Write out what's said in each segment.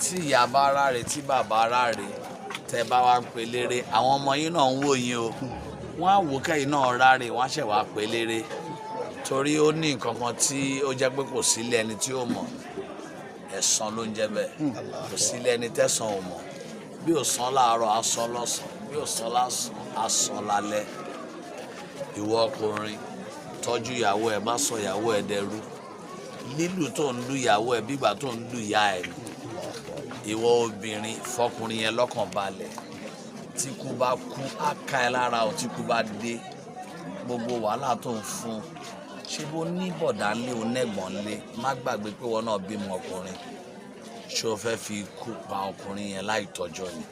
Tí ìyá bá ráre, tí bàbá ráre, tẹ bá wá ń pe léré, àwọn ọmọ yín náà ń wò yín o. Wọ́n á wò kẹ́yìn náà ráre, wọ́n á ṣẹ̀ wá pe léré, torí ó ní nǹkan kan tí ó jẹ́ pé kò sílé ẹni tí ó mọ̀. Ẹ̀san ló ń jẹ́ bẹ́ẹ̀. Kò sílé ẹni tẹ̀san ò mọ̀. Bí ò san láàárọ̀, á san lọ́sàn-án. Bí ò san lásán, á san lálẹ́. Ìwọ ọkùnrin, tọ́jú ìyàwó ẹ̀, má sọ ìyàwó ẹ̀ dẹrú. Lílù tó ń lu ìyàwó ẹ̀ bígbà tó ń lu ìyá ẹ̀ ni. Ìwọ obìnrin, fọkùnrin yẹn lọ́kàn balẹ̀. Tí kú bá kú, á ká ẹ lára o. Tí kú bá dé, gbogbo wàhálà tó ń fún, ṣé bó ní bọ̀dá ńlé o, nẹ́gbọ̀n ńlé, má gbàgbé pé wọn náà bímọ ọkùnrin. Ṣé o fẹ́ fi ikú pa ọkùnrin yẹn láì tọ́jọ́ ni?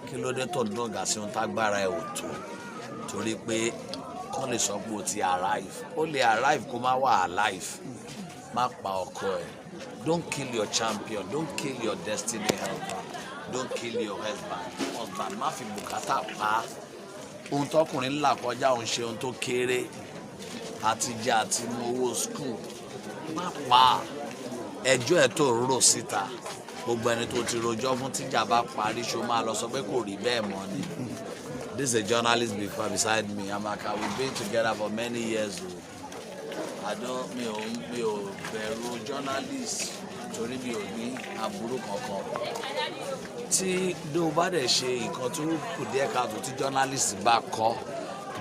Kí ló dé tó ń dọ̀gà sí ohun tágbára ẹ̀ ò tó, torí pé kọ́ lè sọ pé o ti arrive? Ó lè arrive kó má wà alive. Má pa ọkọ ẹ̀. Don't kill your champion. Don't kill your destiny helper. Don't kill your husband. Má fi bùkátà pa á. Ohun tọkùnrin ńlá kọjá òun ṣe ohun tó kéré, àti jẹ àti mú, owó school. Má pa á. Ẹjọ́ ẹ̀ tó ń rò síta, gbogbo ẹni tó ti rojọ́ fún, tíjà bá parí, ṣó máa lọ sọ pé kò rí bẹ́ẹ̀ mọ́ ni? This is a journalist before beside me, Amaka. We've been together for many years o. I don't Mi ò bẹ̀rù journalist torí mi ò ní aburú kankan. Tí ló bá dẹ̀ ṣe nǹkan tó kù díẹ̀ káàtó, tí journalist bá kọ́,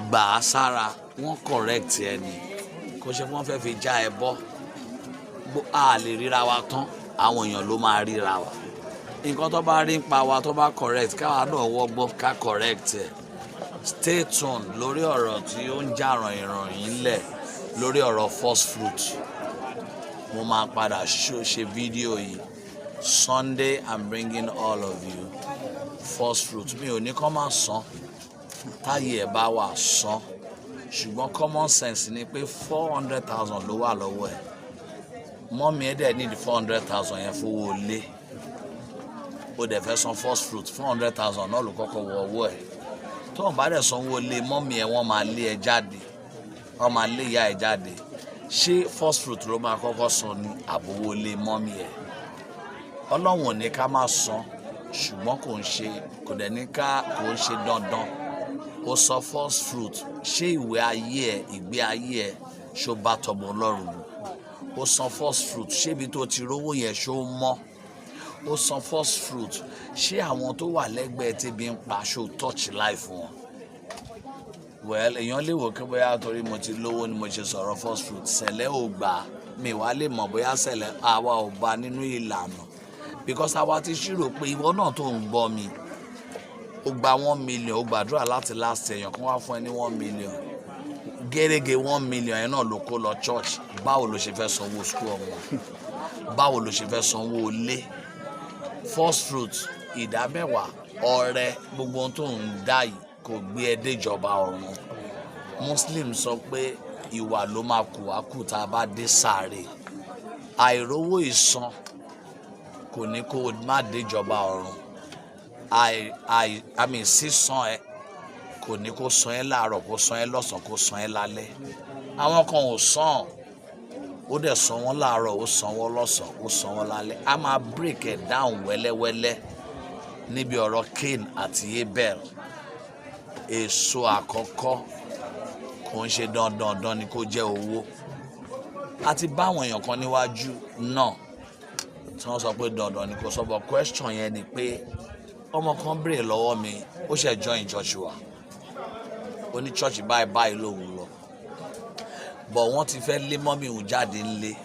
gbà á sára, wọ́n correct ẹ ni. Kò ṣe wọ́n fẹ́ fi já ẹ bọ́. A lè ríra wa tán, àwọn èèyàn ló máa ríra wa. Nǹkan tó bá rí ń pa wa, tó bá correct, káwa náà wọ́gbọ́n ká correct ẹ̀. Stay tuned lórí ọ̀rọ̀ tí ó ń jà rànyìnrànyìn lẹ̀ lórí ọ̀rọ̀ first fruit. Mo máa padà ṣe fídíò yìí. Sunday, I'm bringing all of you. First fruit, mi ò ní kọ́ máa san. Táyé ẹ̀ bá wà, san. Ṣùgbọ́n common sense ni pé 400,000 ló wà lọ́wọ́ ẹ̀. Mummy ẹ̀ dẹ̀ need 400,000 yẹn fowó lé. Ó dẹ̀ fẹ́ san first fruit, 400,000 náà ló kọ́kọ́ wọ ọwọ́ ẹ̀. Tó o bá dẹ̀ sanwó lé mummy ẹ̀, wọ́n máa lé ẹ jáde, wọ́n máa lé ìyá ẹ̀ jáde. Ṣé first fruit ló máa kọ́kọ́ san ní àbówó lé mummy ẹ̀? Ọlọ́run ò ní ká má san, ṣùgbọ́n kò ń ṣe, kò dẹ̀ ní ká, kò ń ṣe dandan. Ó sọ first fruit, ṣé ìwé ayé ẹ, ìgbé ayé ẹ, ṣó bá tọmọ Ọlọ́run mu? Ó san first fruit, ṣé ibi tó ti rówó yẹn, ṣó mọ́? Ó san first fruit, ṣé àwọn tó wà lẹ́gbẹ̀ẹ́ tẹ́bi ń pa, ṣó touch life wọn? Well, èèyàn lè wò kí bóyá torí mo ti lówó ni mo ṣe sọ̀rọ̀ first fruit. Sẹ̀lẹ̀ ò gbà mí, wá lè mọ̀ bóyá sẹ̀lẹ̀ àwa ò bá nínú ìlànà, because àwa ti ṣírò pé ìwọ náà tó ń gbọ́ mi, ó gba 1 million, ó gbàdúrà láti last. Èèyàn kan wá fún ẹ ní 1 million gẹ́gẹ́, 1 million yẹn náà ló kó lọ church. Báwo ló ṣe fẹ́ sanwó school ọmọ? Báwo ló ṣe fẹ́ sanwó ilé? First fruit, ìdá mẹ́wàá, ọrẹ, gbogbo ohun tó ń dá yìí kò gbé ẹ déjọba ọ̀run. Muslim sọ pé ìwà ló máa kù wá kù tá a bá dé sáré. Àìrówó ìsan kò ní kó o má déjọba ọ̀run. Àì àì àmì sísan ẹ kò ní kó san ẹ láàárọ̀, kó san ẹ lọ́sàn-án, kó san ẹ lálẹ́. Àwọn kan ò san, ó dẹ̀ san wọ́n láàárọ̀, ó san wọ́n lọ́sàn-án, ó san wọ́n lálẹ́. A máa break ẹ̀ down wẹ́lẹ́wẹ́lẹ́ níbi ọ̀rọ̀ Cain àti Abel. Èso àkọ́kọ́ kò ń ṣe dandan ni kó jẹ́ owó. A ti bá àwọn èèyàn kan níwájú náà tí wọ́n sọ pé dandan ni kò sọ. But question yẹn ni pé ọmọ kan béèrè lọ́wọ́ mi, ó ṣe join church wa, ó ní church báyìí báyìí lòun lọ, but wọ́n ti fẹ́ lé mummy òun jáde ńlé.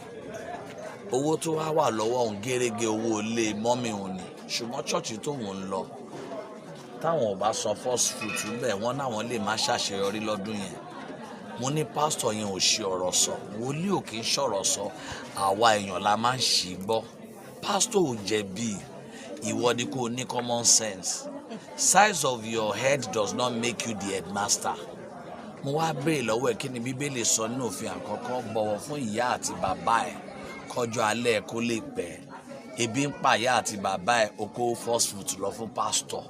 Owó tó wá wà lọ́wọ́ òun gẹ́rẹ́gẹ́, owó ilé mummy òun ni, ṣùgbọ́n church tóun ń lọ, táwọn ò bá san first fruit bẹ́ẹ̀, wọ́n náwọn lè má ṣàṣeyọrí lọ́dún yẹn. Mo ní pásítọ̀ yẹn ò ṣe ọ̀rọ̀ sọ, wòlíì ò kì í ṣọ̀rọ̀ sọ, àwa èèyàn la máa ń ṣì gbọ́. Pásítọ̀ ò jẹ̀bi, ìwọ ni kò ní common sense. Size of your head does not make you the headmaster. Mo wá béèrè lọ́wọ́ ẹ̀, kí ni Bíbélì sọ nínú òfin àkọ́kọ́? Bọ̀wọ̀ fún ìyá àti bàbá ẹ̀ kọjọ́ alẹ́ ẹ̀ kó lè pẹ́. Ebi ń pa ìyá àti bàbá ẹ̀, o kó first fruit lọ fún pásítọ̀.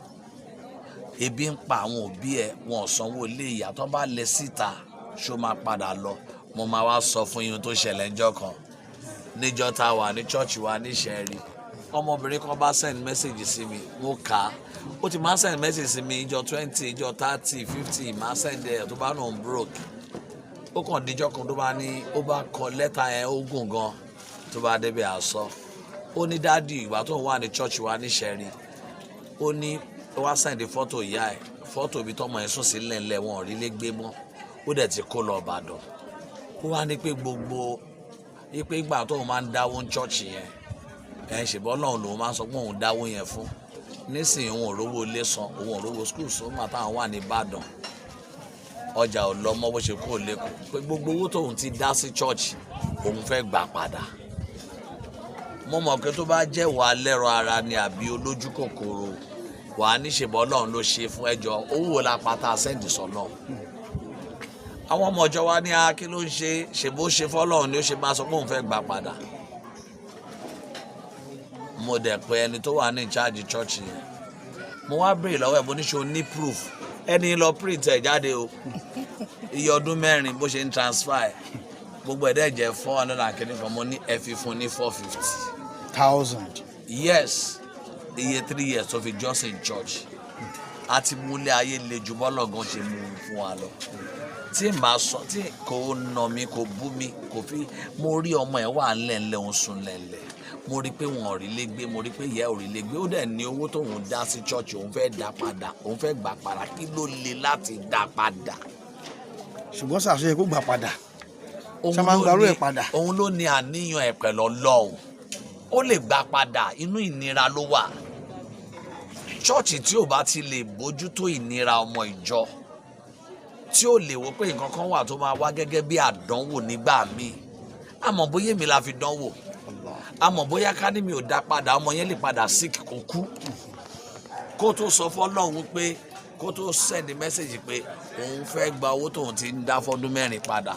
Ebi ń pa àwọn òbí ẹ̀, wọn ò sanwó ilé ìyá. Tó bá lẹ síta, ṣó máa padà lọ? Mo máa wá sọ fún yín tó ṣẹlẹ̀ níjọ́ kan, níjọ́ tá a wà ní church wa ní Ìṣẹ̀rí. Ọmọbìnrin kan bá send message sí mi, mo kà á. Ó ti máa send message sí mi ìjọ 20, ìjọ 30, 50, máa send ẹ̀ tó bá nù ń broke. Ó kàn díjọ́ kan tó bá ní, ó bá kọ lẹ́tà yẹn, ó gùn gan. Tó bá débi àsọ, ó ní, "Daddy, ìgbà tó ń wà ní church wa ní Ṣẹ̀rí," ó ní, ó wá send fọ́tò ìyá ẹ̀, fọ́tò ibi tọ́mọ yẹn sùn sí lẹ́ńlẹ̀, wọn ò rí lé gbé mọ́, ó dẹ̀ ti kó lọ Ìbàdàn. Ó wá ní pé gbogbo ipe ìgbà tóun máa ń dáwó ní church yẹn, ẹ̀ ń ṣèbọ́ Ọlọ́run lòun máa ń sọ pé òun dáwó yẹn fún. Nísìnyí, òun ò rówó ilé san, òun ò rówó school san mà. Táwọn wà ní Ìbàdàn, ọjà ò lọ mọ́ bó ṣe kúrò lẹ́kọ̀ọ́, pé gbogbo owó tóun ti dá sí church, òun fẹ́ gbà padà. Mo mọ̀ pé tó bá jẹ́ wàá lẹ́rọ ara ni àbí olójú kòkòrò, wàá níṣèbọ̀ Ọlọ́run ló ṣe fún ẹjọ́. Owó wo la pátá send sọ́nà? Àwọn ọmọ ọjọ́ wa ní a kí ló ń ṣe? Ṣèbó ṣe fọ́lọ́run ni ó ṣe máa sọ pé òun fẹ́ gbà padà? Mo dẹ̀ pé ẹni tó wà ní ìcháàjì church yẹn. Mo wá béèrè lọ́wọ́ ẹ̀, mo ní, ṣe o ní proof? Ẹni lọ print ẹ̀ jáde o, iye ọdún 4 bó ṣe ń transfer ẹ̀, gbogbo ẹ̀ dẹ̀ jẹ́ 400 and kìíní kan. Mo ní ẹ fi fún ní 450 thousand. Yes, iye 3 years tó fi jọ́sìn church. A ti múlẹ̀ ayé le ju bọ́lọ̀ gan ṣe mú un fún wa lọ. Tí n bá sọ tí kò nà mí, kò bú mi, kò fi. Mo rí ọmọ ẹ̀ wà ńlẹ̀ńlẹ̀, òun sùn lẹ̀ńlẹ̀. Mo rí pé wọn ò rí lé gbé, mo rí pé ìyá ò rí lé gbé. Ó dẹ̀ ní owó tóun dá sí church, òun fẹ́ dá padà, òun fẹ́ gbà padà. Kí ló le láti dá padà? Ṣùgbọ́n ṣàṣeyẹ kó gbà padà? Òun Ṣé máa ń ló gbarú ní- ẹ̀ padà? Òun ló ní àníyàn ẹ̀ pẹ̀lú Ọlọ́run, ó lè gbà padà. Inú ìnira ló wà. Church tí ò bá ti lè bójútó ìnira ọmọ ìjọ, tí ò lè wò pé nǹkan kan wà tó máa wá gẹ́gẹ́ bí àdánwò nígbà míì, àmọ́ bóyá èmi la fi dánwò, àmọ́ bóyá ká ní mi ò dá padà, ọmọ yẹn lè padà sick, kó kú. Kó tó sọ fọ́lọ́run pé, kó tó send message pé òun fẹ́ gba owó tóun ti ń dá fọ́dún 4 padà,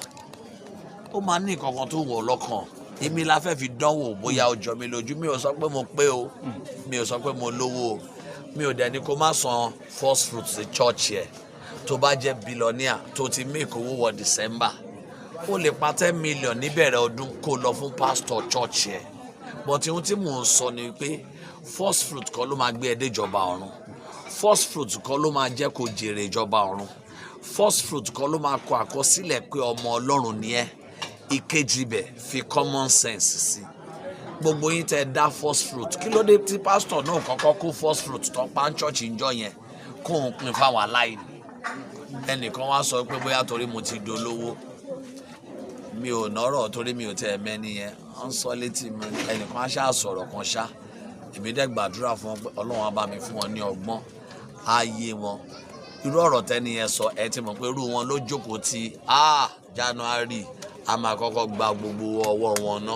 ó máa ní nǹkan kan tó wọ̀ lọ́kàn. Èmi la fẹ́ fi dánwò bóyá ó jọ mi lójú. Mi ò sọ pé mo pé o, mi ò sọ pé mo lówó o, mi ò dẹ̀ ní kó má san first fruit sí church yẹ. Tó bá jẹ́ billionaire tó ti make owó wọ December, ó lè pa 10 million níbẹ̀rẹ̀ ọdún kó lọ fún pastor church yẹ. But ohun tí mò ń sọ ni pé first fruit kọ́ ló máa gbé ẹ déjọba ọ̀run. First fruit kọ́ ló máa jẹ́ kó jèrè ìjọba ọ̀run. First fruit kọ́ ló máa kọ àkọsílẹ̀ pé ọmọ Ọlọ́run ni ẹ́. Ìkejì bẹ̀, fi common sense sí. Gbogbo yín tẹ́ dá first fruit, kí ló dé tí pastor náà kọ́kọ́ kó first fruit tó pa ń church ńjọ́ yẹn, kó òun pín fáwọn aláìní? Ẹnìkan wá sọ pé bóyá torí mo ti dolówó, mi ò nọ́rọ̀, torí mi ò tẹ́ ẹ mẹ́ni yẹn. Wọ́n ń sọ létí mi, ẹnìkan á ṣáà sọ̀rọ̀ kan ṣá. Èmi dẹ́ gbàdúrà fún wọn pé Ọlọ́run á bá mi fún wọn ní ọgbọ́n, á yé wọn. Irú ọ̀rọ̀ tẹ́ni yẹn sọ, ẹ ti mọ̀ pé irú wọn ló jókòó ti January, a máa kọ́kọ́ gba gbogbo ọwọ́ wọn ná.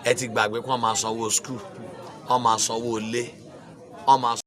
Ẹ ti gbàgbé pé wọ́n máa sanwó school, wọ́n máa sanwó ilé, wọ́n máa.